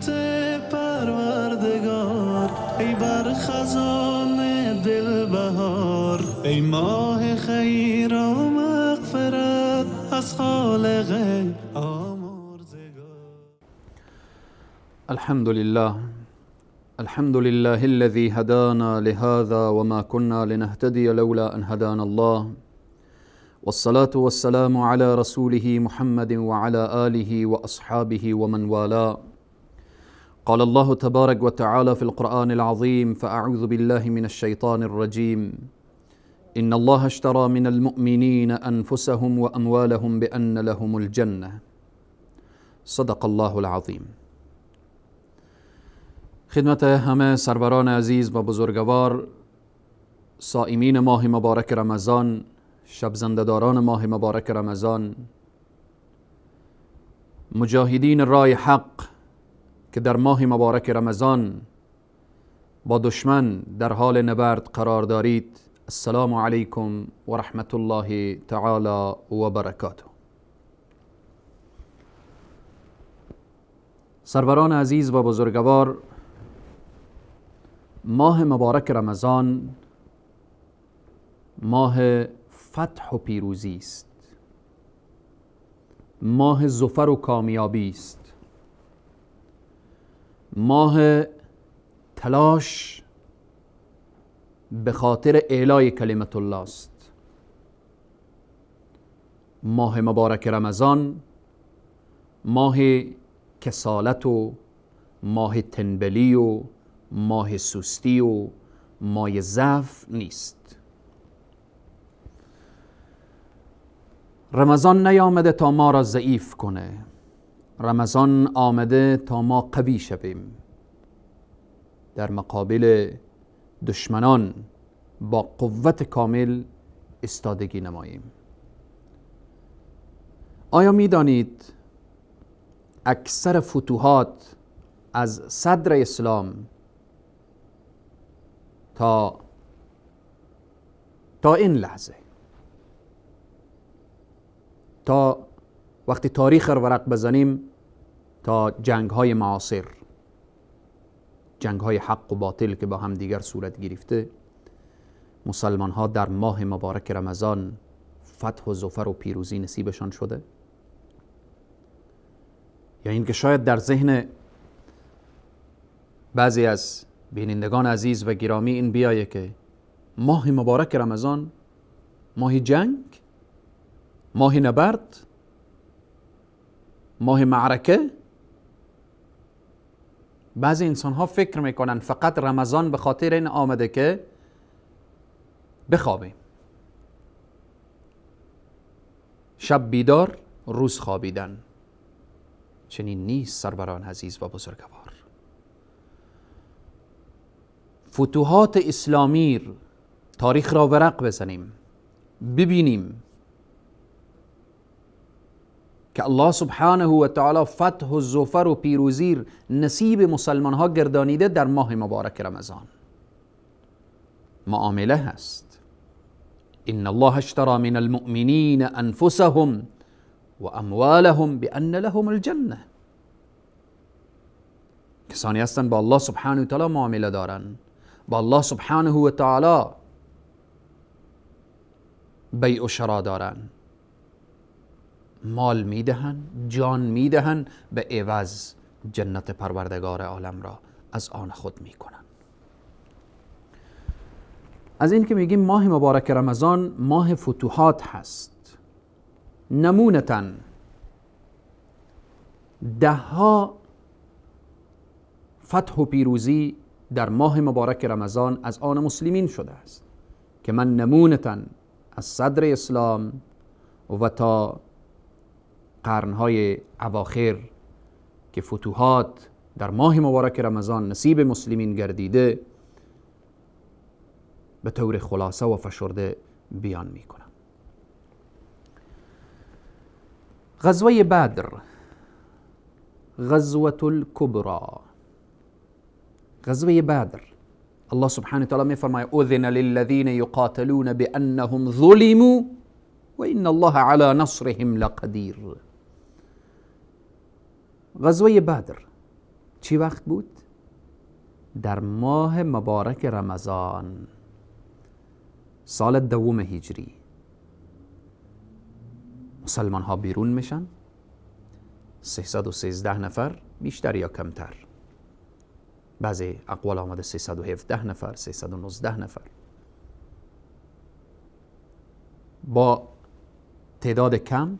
رحمت پروردگار، ای بر خزان دل بهار، ای ماه خیر و مغفرت از خالق آمرزگار. الحمد لله، الحمد لله الذي هدانا لهذا وما كنا لنهتدي لولا أن هدانا الله، والصلاة والسلام على رسوله محمد وعلى آله وأصحابه ومن والاه. قال الله تبارك وتعالى في القرآن العظيم: فأعوذ بالله من الشيطان الرجيم، إن الله اشترى من المؤمنين أنفسهم وأموالهم بأن لهم الجنة. صدق الله العظیم. خدمت همه سروران عزیز و بزرگوار، صائمین ماه مبارک رمضان، شب زنده‌داران ماه مبارک رمضان، مجاهدین رای حق که در ماه مبارک رمضان با دشمن در حال نبرد قرار دارید، السلام علیکم و رحمت الله تعالی و برکاته. سروران عزیز و بزرگوار، ماه مبارک رمضان ماه فتح و پیروزی است، ماه ظفر و کامیابی است، ماه تلاش به خاطر اعلای کلمت الله است. ماه مبارک رمضان ماه کسالت و ماه تنبلی و ماه سستی و ماه ضعف نیست. رمضان نیامده تا ما را ضعیف کنه، رمضان آمده تا ما قوی شویم، در مقابل دشمنان با قوت کامل استادگی نماییم. آیا می دانید اکثر فتوحات از صدر اسلام تا این لحظه، تا وقتی تاریخ رو ورق بزنیم، تا جنگ های معاصر، جنگ های حق و باطل که با هم دیگر صورت گرفته، مسلمان ها در ماه مبارک رمضان فتح و ظفر و پیروزی نصیبشان شده؟ یا اینکه شاید در ذهن بعضی از بینندگان عزیز و گرامی این بیایه که ماه مبارک رمضان ماه جنگ، ماه نبرد، ماه معرکه. بعضی انسان ها فکر میکنن فقط رمضان به خاطر این آمده که بخوابیم، شب بیدار روز خوابیدن. چنین نیست سروران عزیز و بزرگوار. فتوحات اسلامی، تاریخ را ورق بزنیم ببینیم که الله سبحانه و تعالی فتح و ظفر و پیروزی نصیب مسلمان ها گردانیده در ماه مبارک رمضان. معامله هست. ان الله اشترى من المؤمنین انفسهم و اموالهم بان لهم الجنه. کسانی هستند با الله سبحانه و تعالی معامله دارن، با الله سبحانه و تعالی بیع و شرا دارن، مال میدهن، جان میدهن، به عوض جنت پروردگار عالم را از آن خود میکنن. از این که میگیم ماه مبارک رمضان ماه فتوحات هست، نمونتاً ده ها فتح و پیروزی در ماه مبارک رمضان از آن مسلمین شده است که من نمونتاً از صدر اسلام و تا قرنهای اواخر که فتوحات در ماه مبارک رمضان نصیب مسلمین گردیده به طور خلاصه و فشرده بیان میکنم. غزوه بدر، غزوة الكبرى، غزوه بدر، الله سبحانه وتعالى میفرماید اذن للذین یقاتلون بانهم ظلموا وان الله على نصرهم لقدیر. غزوه بدر چی وقت بود؟ در ماه مبارک رمضان، سال دوم هجری. مسلمان ها بیرون میشن، 313 نفر بیشتر یا کمتر، بعضی اقوال آمده 317 نفر، 319 نفر، با تعداد کم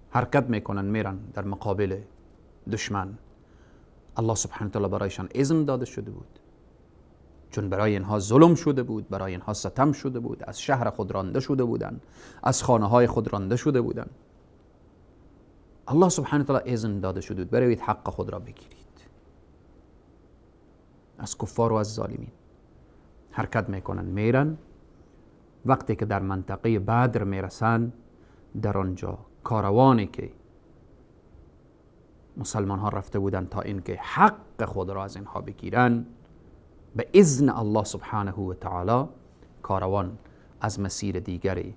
حرکت میکنن، میرن در مقابل دشمن. الله سبحانه و تعالی برایشان اذن داده شده بود، چون برای اینها ظلم شده بود، برای اینها ستم شده بود، از شهر خود رانده شده بودند، از خانه های خود رانده شده بودند. الله سبحانه و تعالی اذن داده شده بود بروید حق خود را بگیرید از کفار و از ظالمین. حرکت میکنن، میرن. وقتی که در منطقه بدر میرسن، در آنجا کاروانی که مسلمان ها رفته بودند تا اینکه حق خود را از اینها بگیرن، به اذن الله سبحانه و تعالی کاروان از مسیر دیگری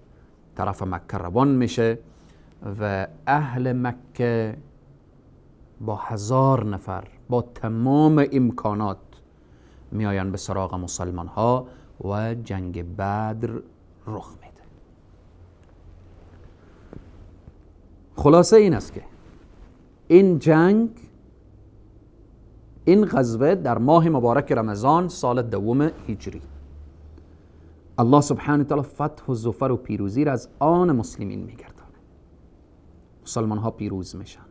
طرف مکه روان میشه و اهل مکه با 1000 نفر با تمام امکانات میآیند به سراغ مسلمان ها و جنگ بدر رخ میده. خلاصه این است که این جنگ، این غزوه در ماه مبارک رمضان سال دوم هجری، الله سبحانه و تعالی فتح و ظفر و پیروزی را از آن مسلمین میگردانه. مسلمان ها پیروز میشن.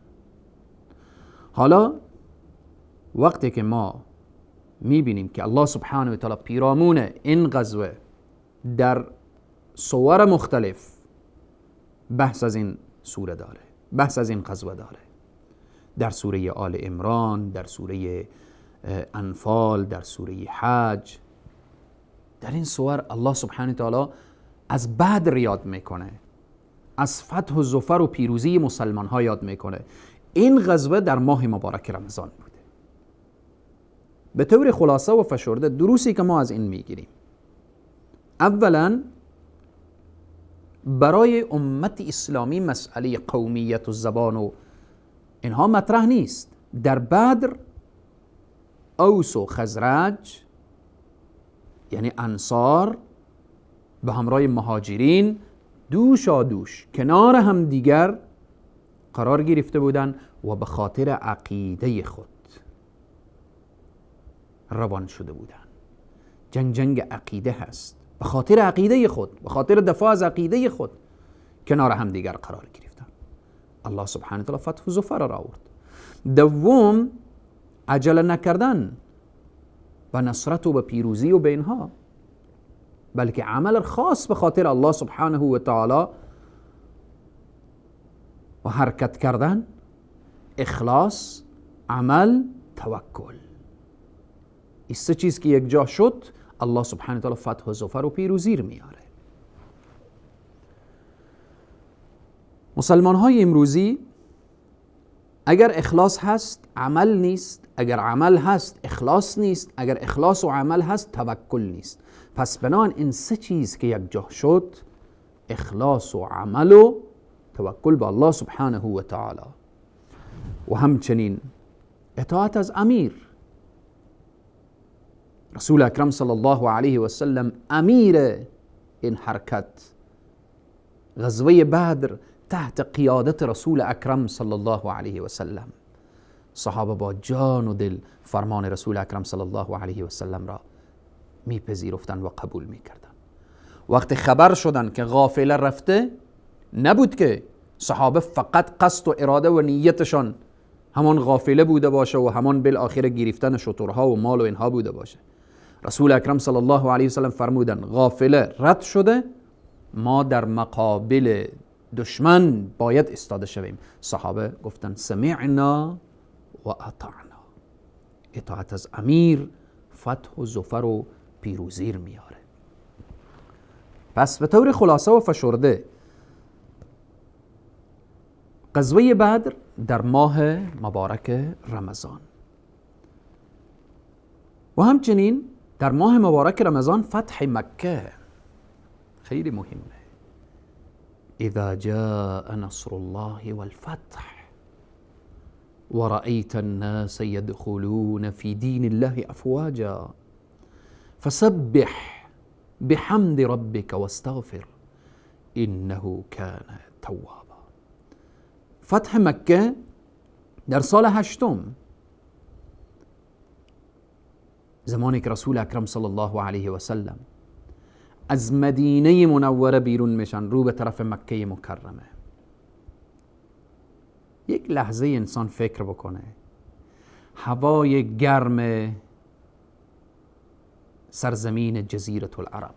حالا وقتی که ما میبینیم که الله سبحانه و تعالی پیرامون این غزوه در صور مختلف بحث از این سوره داره، بحث از این غزوه داره، در سوره آل عمران، در سوره انفال، در سوره حج، در این سور الله سبحانه و تعالی از بدر یاد میکنه، از فتح و ظفر و پیروزی مسلمان ها یاد میکنه. این غزوه در ماه مبارک رمضان بوده. به طور خلاصه و فشرده دروسی که ما از این میگیریم، اولا برای امت اسلامی مسئله قومیت و زبان و اینها مطرح نیست. در بدر اوس و خزرج یعنی انصار به همراه مهاجرین دوشادوش کنار هم دیگر قرار گرفته بودند و به خاطر عقیده خود روان شده بودند. جنگ جنگ عقیده هست، به خاطر عقیده خود، به خاطر دفاع از عقیده خود کنار هم دیگر قرار گرفتند. الله سبحانه و تعالی فتح و ظفر را آورد. دوم، عجله نکردن و نصرت و به پیروزی و به اینها، بلکه عمل خاص به خاطر الله سبحانه و تعالی و حرکت کردن، اخلاص، عمل، توکل. این سه چیز که یک جا شد، الله سبحانه و تعالی فتح و ظفر و پیروزی رو میاره. مسلمان های امروزی اگر اخلاص هست عمل نیست، اگر عمل هست اخلاص نیست، اگر اخلاص و عمل هست توکل نیست. پس بنابراین این سه چیز که یک جا شد، اخلاص و عمل و توکل به الله سبحانه و تعالی، و همچنین اطاعت از امیر. رسول اکرم صلی الله علیه و سلم امیر این حرکت، غزوه بدر تحت قیادت رسول اکرم صلی الله علیه و سلم، صحابه با جان و دل فرمان رسول اکرم صلی الله علیه و سلم را میپذیرفتن و قبول میکردن. وقتی خبر شدن که غافله رفته، نبود که صحابه فقط قصد و اراده و نیتشان همان غافله بوده باشه و همان بالآخره گرفتن شترها و مال و اینها بوده باشه. رسول اکرم صلی الله علیه و سلم فرمودن غافله رد شده، ما در مقابل دشمن باید استاده شویم. صحابه گفتن سمعنا و اطعنا. اطاعت از امیر فتح و ظفر و پیروزی میاره. پس به طور خلاصه و فشرده غزوه بدر در ماه مبارک رمضان و همچنین در ماه مبارک رمضان فتح مکه خیلی مهمه. اذا جاء نصر الله والفتح ورأيت الناس يدخلون في دين الله أفواجا فسبح بحمد ربك واستغفر انه كان توابا. فتح مکه در سال 8، زمانی که رسول اکرم صلی الله علیه و سلم از مدینه منوره بیرون میشن رو به طرف مکه مکرمه. یک لحظه انسان فکر بکنه، هوای گرم سرزمین جزیره العرب،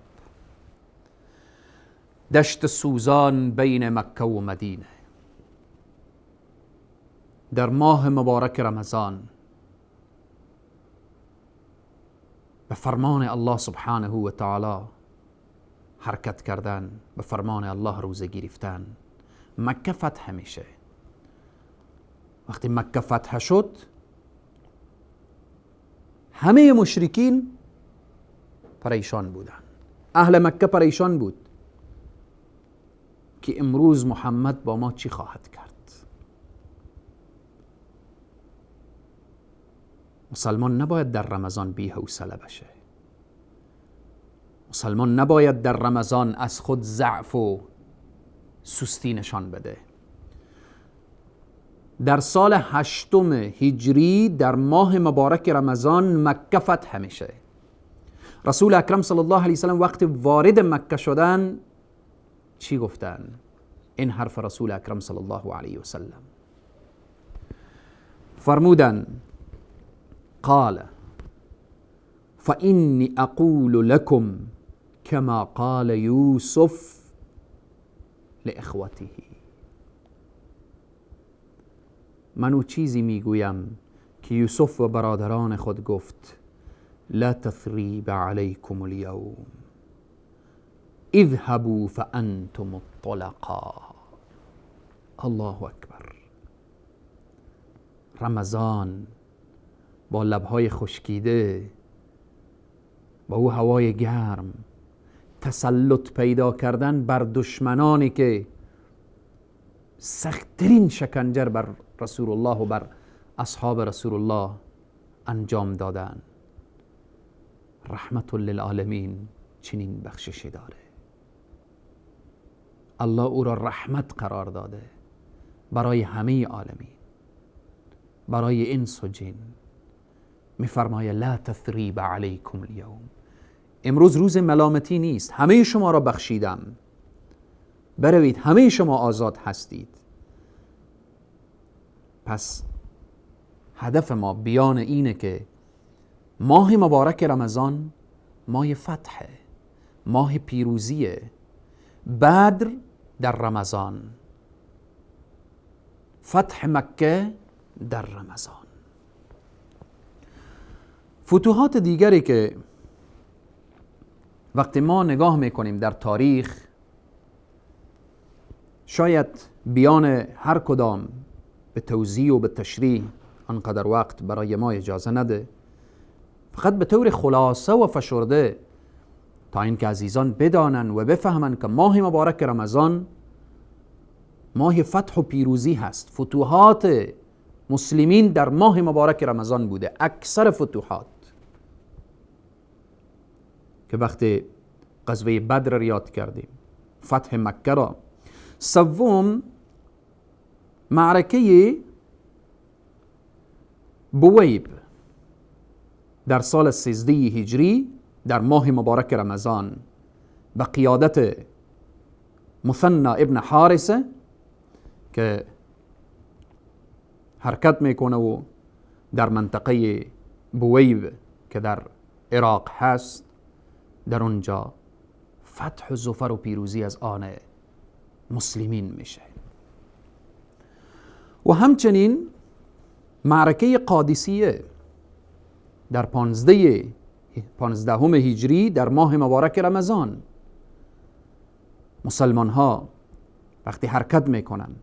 دشت سوزان بین مکه و مدینه، در ماه مبارک رمضان به فرمان الله سبحانه و تعالی حرکت کردن، به فرمان الله روزه گرفتن، مکه فتح میشه. وقتی مکه فتح شد همه مشرکین پریشان بودن، اهل مکه پریشان بود که امروز محمد با ما چی خواهد کرد. مسلمان نباید در رمضان بی حوصله بشه، مسلمان نباید در رمضان از خود ضعف و سستی نشان بده. در سال 8 هجری در ماه مبارک رمضان مکه فتح میشه. رسول اکرم صلی الله علیه وسلم وقتی وارد مکه شدن چی گفتن؟ این حرف رسول اکرم صلی الله علیه وسلم فرمودن: قال فإني أقول لكم كما قال يوسف لإخوته. من او چیزی میگویم که یوسف و برادران خود گفت: لا تثریب علیکم اليوم اذهبوا فأنتم الطلقاء. الله اکبر. رمضان با لبهای خشکیده، با او هوای گرم، تسلط پیدا کردن بر دشمنانی که سختترین شکنجه بر رسول الله و بر اصحاب رسول الله انجام دادن. رحمت للعالمین چنین بخششی داره. الله او را رحمت قرار داده برای همه عالمین، برای انس و جن. میفرماید لا تثریب علیکم اليوم، امروز روز ملامتی نیست، همه شما را بخشیدم، بروید همه شما آزاد هستید. پس هدف ما بیان اینه که ماه مبارک رمضان ماه فتحه، ماه پیروزیه. بدر در رمضان، فتح مکه در رمضان. فتوحات دیگری که وقتی ما نگاه میکنیم در تاریخ، شاید بیان هر کدام به توضیح و به تشریح آنقدر وقت برای ما اجازه نده، فقط به طور خلاصه و فشرده تا اینکه عزیزان بدانن و بفهمن که ماه مبارک رمضان ماه فتح و پیروزی هست. فتوحات مسلمین در ماه مبارک رمضان بوده، اکثر فتوحات، که وقتی غزوه بدر را یاد کردیم، فتح مکه را. سوم، معرکه بویب در سال 13 هجری در ماه مبارک رمضان به قیادت مثنی ابن حارثه که حرکت میکنه و در منطقه بویب که در عراق هست، در اونجا فتح و ظفر و پیروزی از آن مسلمین میشه. و همچنین معرکه قادسیه در 15 هجری در ماه مبارک رمضان، مسلمان ها وقتی حرکت میکنن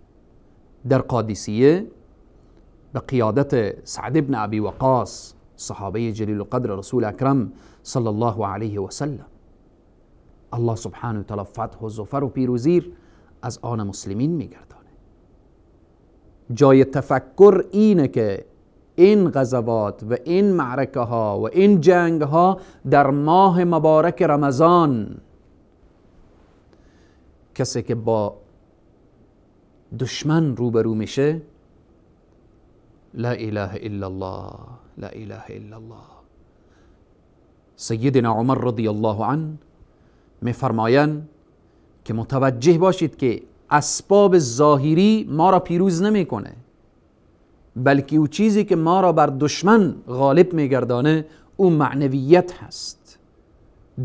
در قادسیه به قیادت سعد بن ابی وقاص، صحابه جلیل القدر رسول اکرم صلی الله علیه و سلم، الله سبحانه و تعالی فتح و ظفر و پیروزی از آن مسلمین میگردانه. جای تفکر اینه که این غزوات و این معرکه ها و این جنگ ها در ماه مبارک رمضان، کسی که با دشمن روبرو میشه، لا اله الا الله، لا اله الا الله. سیدنا عمر رضی الله عنه میفرمایند که متوجه باشید که اسباب ظاهری ما را پیروز نمیکنه، بلکه او چیزی که ما را بر دشمن غالب میگردانه او معنویت هست،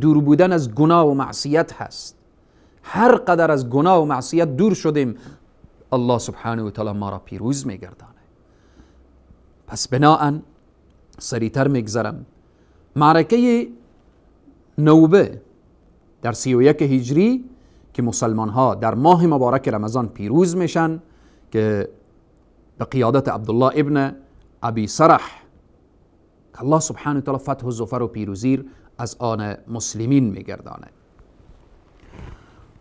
دور بودن از گناه و معصیت هست. هر قدر از گناه و معصیت دور شدیم، الله سبحانه و تعالی ما را پیروز میگردانه. پس بناهن سریعتر میگذرم. معرکه نوبه در 31 هجری که مسلمان ها در ماه مبارک رمضان پیروز میشن که به قیادت عبدالله ابن ابی سرح، که الله سبحانه و تعالی فتح و ظفر و پیروزی از آن مسلمین میگردانه.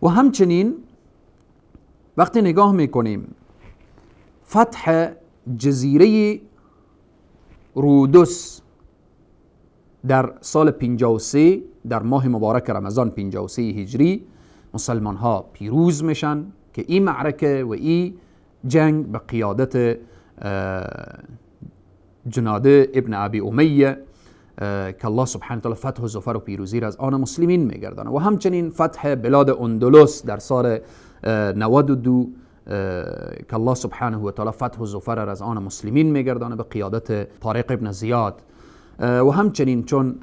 و همچنین وقتی نگاه میکنیم فتح جزیره رودس در سال 53 در ماه مبارک رمضان 53 هجری، مسلمان ها پیروز میشن که این معرکه و این جنگ به قیادت جناده ابن ابی امیه که الله سبحانه وتعالی فتح و ظفر و پیروزی را از آن مسلمین میگردانه. و همچنین فتح بلاد اندلس در سال 92 که الله سبحانه و تعالی فتح و ظفر را از آن مسلمین میگردانه به قیادت طارق ابن زیاد. و همچنین چون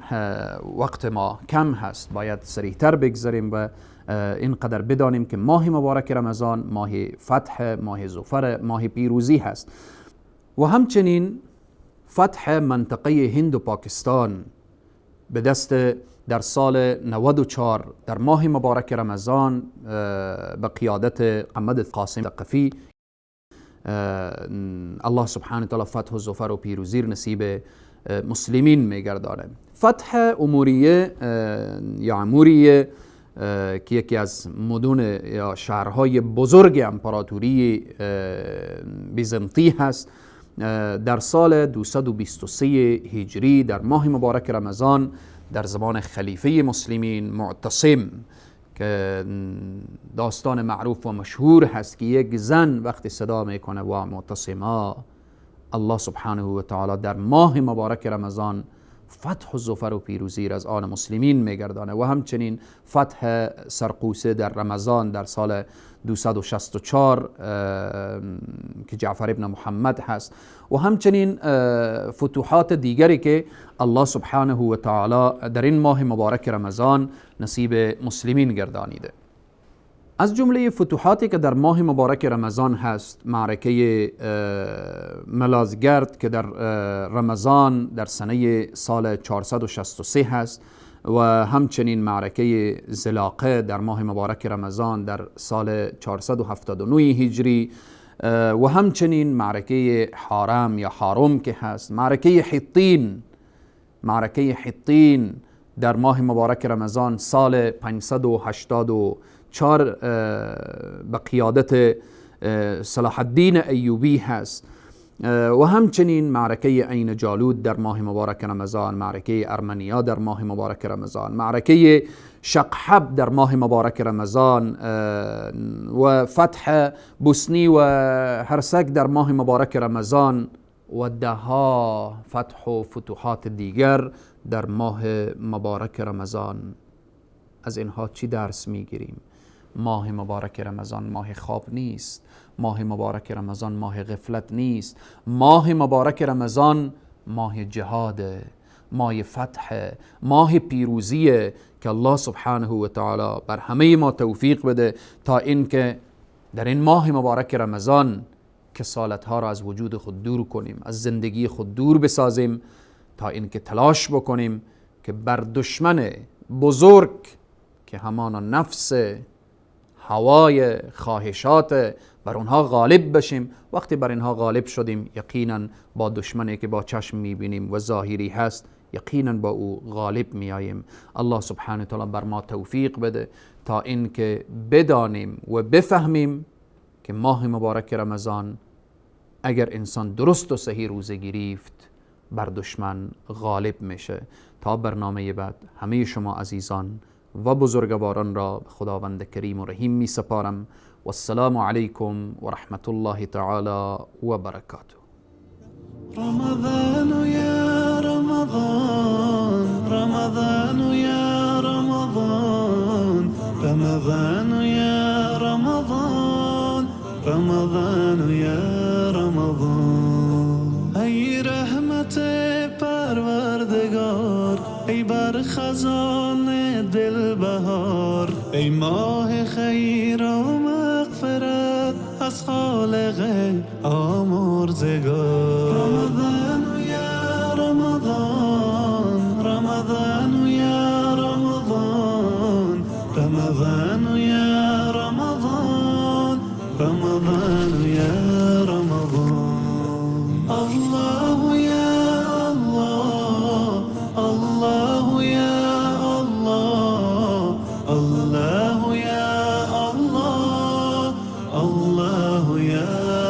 وقت ما کم هست باید سریعتر بگذاریم و اینقدر بدانیم که ماه مبارک رمضان ماه فتح، ماه ظفر، ماه پیروزی هست. و همچنین فتح منطقه هند و پاکستان به دست در سال 94 در ماه مبارک رمضان به قیادت محمد قاسم ثقفی، الله سبحانه و تعالی فتح و ظفر و پیروزی نصیب مسلمین میگردانه. فتح اموریه یا اموریه که یکی از مدن یا شهرهای بزرگ امپراتوری بیزنطی هست، در سال 223 هجری در ماه مبارک رمضان در زمان خلیفه مسلمین معتصم، که داستان معروف و مشهور هست که یک زن وقتی صدا میکنه و معتصما، الله سبحانه و تعالی در ماه مبارک رمضان فتح و ظفر و پیروزی را از آن مسلمین میگردانه. و همچنین فتح سرقوسه در رمضان در سال 264 که جعفر ابن محمد هست. و همچنین فتوحات دیگری که الله سبحانه و تعالی در این ماه مبارک رمضان نصیب مسلمین گردانیده. از جمله فتوحاتی که در ماه مبارک رمضان هست، معرکه ملازگرد که در رمضان در سنه سال 463 هست، و همچنین معرکه زلاقه در ماه مبارک رمضان در سال 479 هجری، و همچنین معرکه حارم یا حارم که هست، معرکه حطین، معرکه حطین در ماه مبارک رمضان سال 584 به قیادت صلاح الدین ایوبی هست. و همچنین معرکه عین جالود در ماه مبارک رمضان، معرکه ارمنیا در ماه مبارک رمضان، معرکه شقحب در ماه مبارک رمضان، و فتح بوسنی و هرسک در ماه مبارک رمضان، و دهها فتح و فتوحات دیگر در ماه مبارک رمضان. از اینها چی درس میگیریم؟ ماه مبارک رمضان ماه خواب نیست، ماه مبارک رمضان ماه غفلت نیست، ماه مبارک رمضان ماه جهاد، ماه فتح، ماه پیروزیه که الله سبحانه و تعالی بر همه ما توفیق بده تا اینکه در این ماه مبارک رمضان کسالت ها را از وجود خود دور کنیم، از زندگی خود دور بسازیم، تا اینکه تلاش بکنیم که بر دشمن بزرگ که همانا نفس، هوای، خواهشات، بر اونها غالب بشیم. وقتی بر اینها غالب شدیم، یقینا با دشمنی که با چشم میبینیم و ظاهری هست، یقینا با او غالب میاییم. الله سبحانه و تعالی بر ما توفیق بده تا اینکه بدانیم و بفهمیم که ماه مبارک رمضان اگر انسان درست و صحیح روزه گرفت بر دشمن غالب میشه. تا برنامه بعد همه شما عزیزان و بزرگواران را به خداوند کریم و رحیم می سپارم. و السلام علیکم و رحمت الله تعالی و برکاته. رمضان یا رمضان، رمضان یا رمضان، رمضان یا رمضان، رمضان یا رمضان. ای رحمت پروردگار، ای بر خزان دل بهار، ای ماه خیر و مغفرت از خالق آمرزگار. رمضان یا رمضان، رمضان یا رمضان، رمضان یا رمضان، رمضان یا رمضان. الله یا الله، الله یا الله، الله یا الله، الله یا